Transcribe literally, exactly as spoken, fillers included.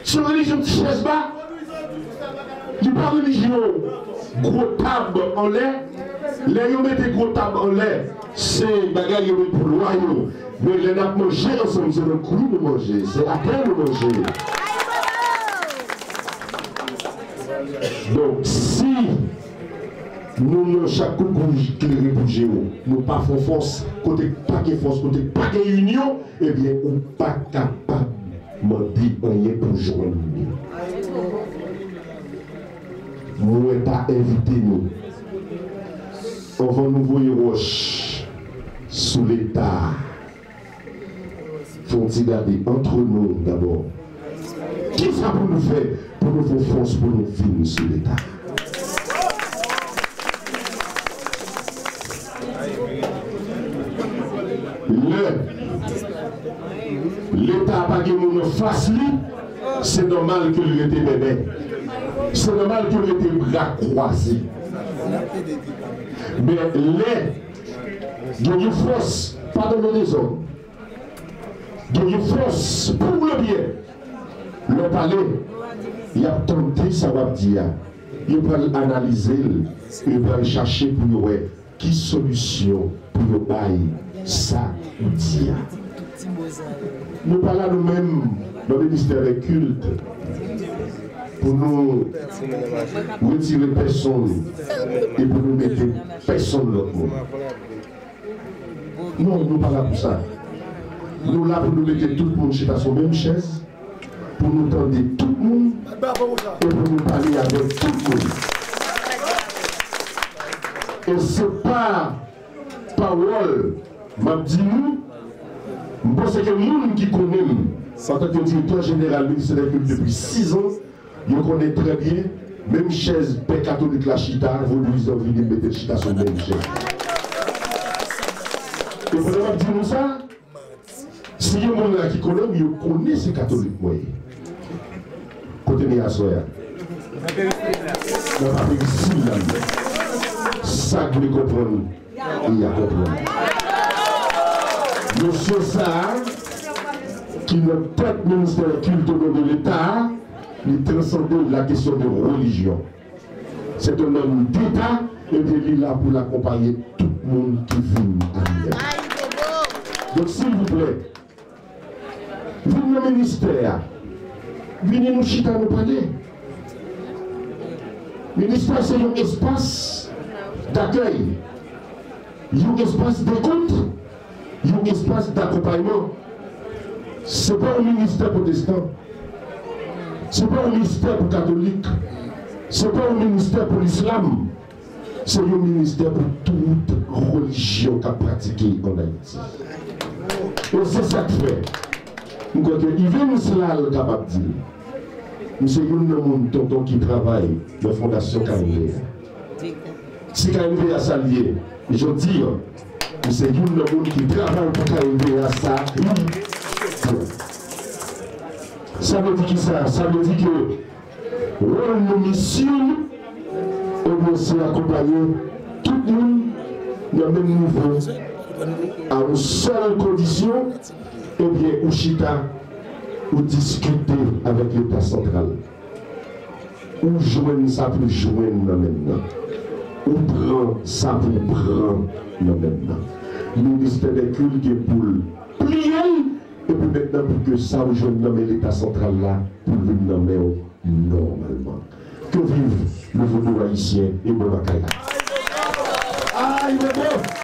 Se yon relijyon ti chèz ba. Li pa relijyon gwo tab anlè. Lè yo mete gwo tab anlè, se bagay yo met pou lwa yo. Men lè n ap manje ansanm, se nan kwi nou manje, se atè nou manje. Donk, si nou nan chak kout gouj klere pou je w, nou pa fè fòs, kote k pa gen fòs, kote k pa gen inyon, ebyen, ou pa kapab mande anyen pou jwenn li. Mwen ta envite nou, anvan nou voye wòch sou Leta, fè yon ti gade antre nou dabò. Kisa pou nou fè pou nou fè fòs pou nou vin sou Leta? Lè Leta pa gen moun anfas li, se nòmal ke l rete bèbè. Se nòmal ke l rete bra kwaze. Men lè gen yon fòs, padon, non, dezòd, gen yon fòs pou le byen, lè w pale, y ap tande sa w ap di a. Yo pral analize l, yo pral chache pou yo wè ki solisyon pou yo bay sa ou di a. Nou pa la nou menm nan ministè dè kilt pou nou retire pèsonn e pou nou mete pèsonn lòt moun. Non, nou pa la pou sa. Nou la pou nou mete tout moun chita sou menm chèz, pou nou tande tout moun e pou nou pale avèk tout moun. E se pa pawòl m ap di nou, m panse ke moun ki konnen m antanke direktè jeneral ministè dè kilt depi sis an, yo konnen trè byen, menm chèz pè katolik la chita, vodouyizan vini mete l chita sou menm chèz. E pandan m ap di nou sa, si gen moun la ki konnen m, yo konnen se katolik mwen ye. Kote m ye aswè a? Nan paperisil la m ye. Sa k vle konprann, li a konprann. Mesye sa a, ki nan tèt ministè kilt o non de Leta a, li transande la kesyon de relijyon. C'est un homme d'État, ebyen li la pou l akonpaye tout moun ki vin anndan. Donk, silvouplè, vin nan ministè a, vini nou chita nou pale. Ministè se yon espas dakèy, yon espas dekout, yon espas dakonpayman. Se pa yon ministè pwotestan. Se pa yon ministè pou katolik. Se pa yon ministè pou lislam. Se yon ministè pou tout relijyon k ap pratike ann Ayiti. E se sa k fè, m kwè ke Yvens la l kapab di l. M se youn nan moun, tonton, ki travay nan Fondasyon K M V a. Si K M V a sa l ye jodi a, m se youn nan moun ki travay pou K M V a sa li ye. Sa vle di kisa? Sa vle di ke wòl nou, misyon nou, ebyen, se akonpaye tout moun nan menm nivo, a yon sèl kondisyon, ebyen, ou chita, ou diskite avèk Leta santral. Ou jwenn sa pou jwenn nan men n nan. Ou pran sa pou pran nan men n nan. Ministè dè kilt gen pou l pliye l, epi mentnan pou ke sa ou jwenn nan men Leta santral la, pou l vin nan men w nòmalman. Que vive le vodou haïtien e bon bagay la.